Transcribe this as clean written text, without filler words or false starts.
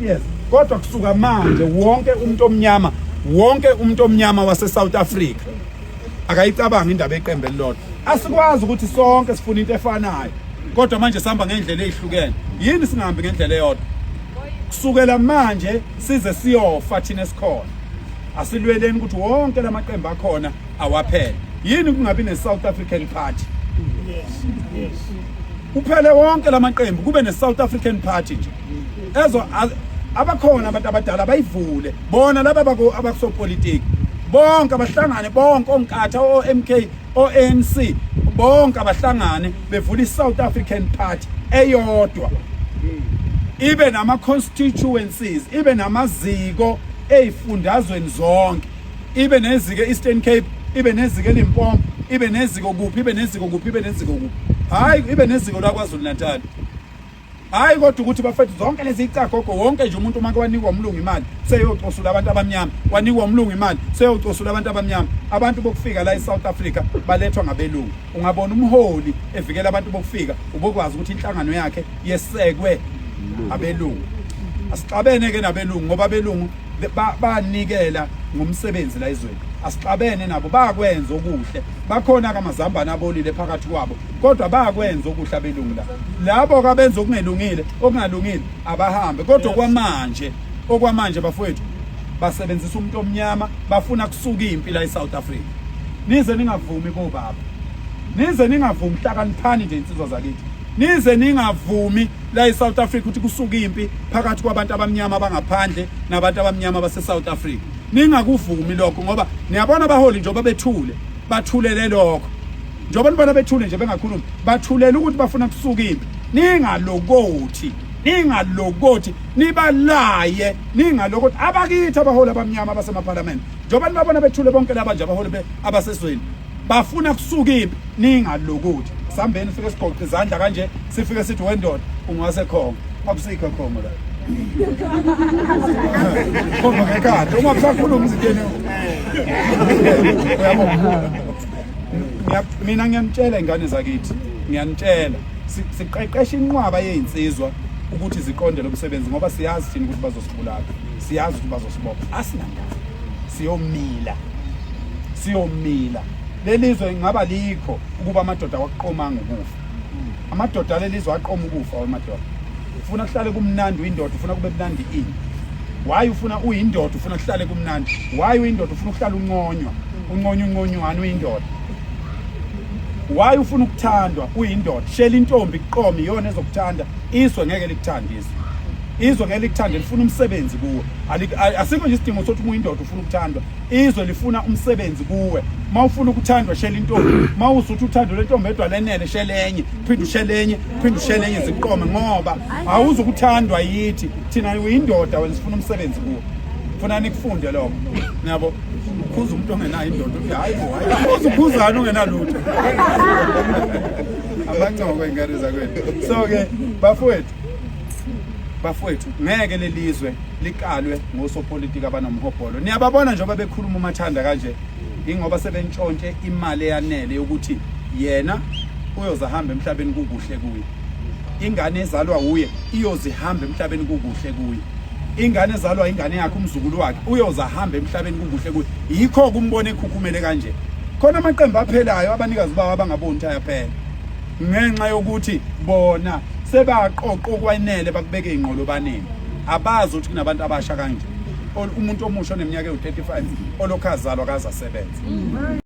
Yes. Kodwa kusuka manje wonke umuntu omnyama, wonke umuntu omnyama wase South Africa akayicabanga indaba eqembu elilodwa. Asikwazi ukuthi sonke sifuna into efanayo. Kodwa manje sihamba ngendlela ezihlukene. Yini singahambi ngendlela eyodwa? Kusukela manje size siyofa thina esikhona. Asilweleni ukuthi wonke lamaqembu akhona awaphele. Yini kungabi ne South African Party? Yes. Yes. Kuphele wonke lamaqembu kube ne South African Party nje. Ezo abakhona abantu abadala bayivule bona laba abakusopolitiki bonke abahlangane bonke onkatha o-MK o-ANC bonke abahlangane bevula i-South African Party eyodwa ibe nama-constituencies ibe namaziko ey'fundazweni zonke ibe neziko e-Eastern Cape ibe neziko eLimpopo ibe neziko kuphi ibe neziko kuphi ibe neziko kuphi hhayi ibe neziko laKwaZulu Natal. Hayi kodwa ukuthi bafethu zonke lezi icagogo wonke nje umuntu uma wanikwa umlungu imali seyocosula abantu abamnyama, wanikwa umlungu imali seyocosula abantu abamnyama. Abantu bokufika la eSouth Africa balethwa ngabelungu. Ungabona umholi evikela abantu bokufika ubokwazi ukuthi inhlangano yakhe yesekwe abelungu. Asixabene ke nabelungu ngoba abelungu banikela ngomsebenzi la ezweni. Asixabene nabo bakwenza okuhle. Bakhona kamazambane abolile phakathi kwabo. Kodwa bayakwenza okuhle abelungu la. Labo kabenza okungelungile, okungalungile abahambe. Kodwa kwamanje, okwamanje bafowethu basebenzisa umuntu omnyama, bafuna kusuka impi la eSouth Africa. Nize ningavumi bobaba. Nize ningavumi, hlakaniphani nje insizwa zakithi. Nize ningavumi la eSouth Africa ukuthi kusuka impi phakathi kwabantu abamnyama abangaphandle nabantu abamnyama base South Africa. Ningakuvumi lokho ngoba niyabona abaholi njengoba bethule, bathulele lokho. Njengoba nibona bethule nje bengakhulumi, bathulela ukuthi bafuna kusuka impi. Ningalokothi, ningalokothi nibalaye, ningalokothi abakithi abaholi abamnyama abasemaphalamende. Njengoba nibabona bethule bonke laba nje abaholi abasezweni, bafuna kusuka impi, ningalokothi. Sihambeni sifike sigoqe izandla kanje, sifike sithi wendoda ungasekhongo. Akusikho khongo la. Khomba ngekhanda, uma kusakhuluma izinto uyabona. Mina ngiyanitshela ingane zakithi, ngiyanitshela siqeqesha inqwaba yezinsizwa ukuthi ziqonde lo msebenzi ngoba siyazi thina ukuthi bazosibulala, siyazi ukuthi bazosibopha. Asinandaba, siyomila, siyomila. Lelizwe ingaba likho ukuba amadoda awaqomanga ukufa. Amadoda alelizwe aqoma ukufa amadoda. Ufuna kuhlale kumnandi uyindoda, ufuna kube mnandi ini? Why ufuna uyindoda ufuna kuhlale kumnandi? Why uyindoda ufuna ukuhlala unconywa? Unconywa unconywana uyindoda. Why ufuna ukuthandwa uyindoda? Shela intombi kuqome iyona ezokuthanda, izwe ngeke likuthande izwe. Izwe ngeke likuthande lifuna umsebenzi kuwe. Asikho nje isidingo sokuthi uma uyindoda ufuna ukuthandwa. Izwe lifuna umsebenzi kuwe. Uma ufuna ukuthandwa shela intombi. Uma usuthi uthando lwentombi edwa lenele shela enye, phinde ushele enye, phinde ushele enye ziqome ngoba awuzukuthandwa yithi. Thina uyindoda wena sifuna umsebenzi kuwe. Funa nikufunde lokho. Niyabo? Ukhuza umuntu ongenayo indoda uthi hayi bo hayi. Uze ukhuzana ungenalutho. Abancoko ingane zakwethu. So ke bafowethu bafowethu ngeke lelizwe likalwe ngosopolitiki abanomhobholo. Niyababona njengoba bekhuluma umathanda kanje ingoba sebentshontshe imali eyanele yokuthi yena uyoze ahamba emhlabeni kukuhle kuye. Ingane ezalwa uye iyozihamba emhlabeni kukuhle kuye. Ingane ezalwa ingane yakhe umzukulu wakhe uyoze ahamba emhlabeni kukuhle kuye. Yikho kumbona ekhukhumele kanje. Khona amaqembu aphelayo abanikazi bawo abangaboni ukuthi ayaphela. Ngenxa yokuthi bona sebaqoqa okwanele bakubeke inqolobaneni. Abazi ukuthi kunabantu abasha kanje. Umuntu omusha oneminyaka ewu-35 olokhu azalwa kaze asebenze.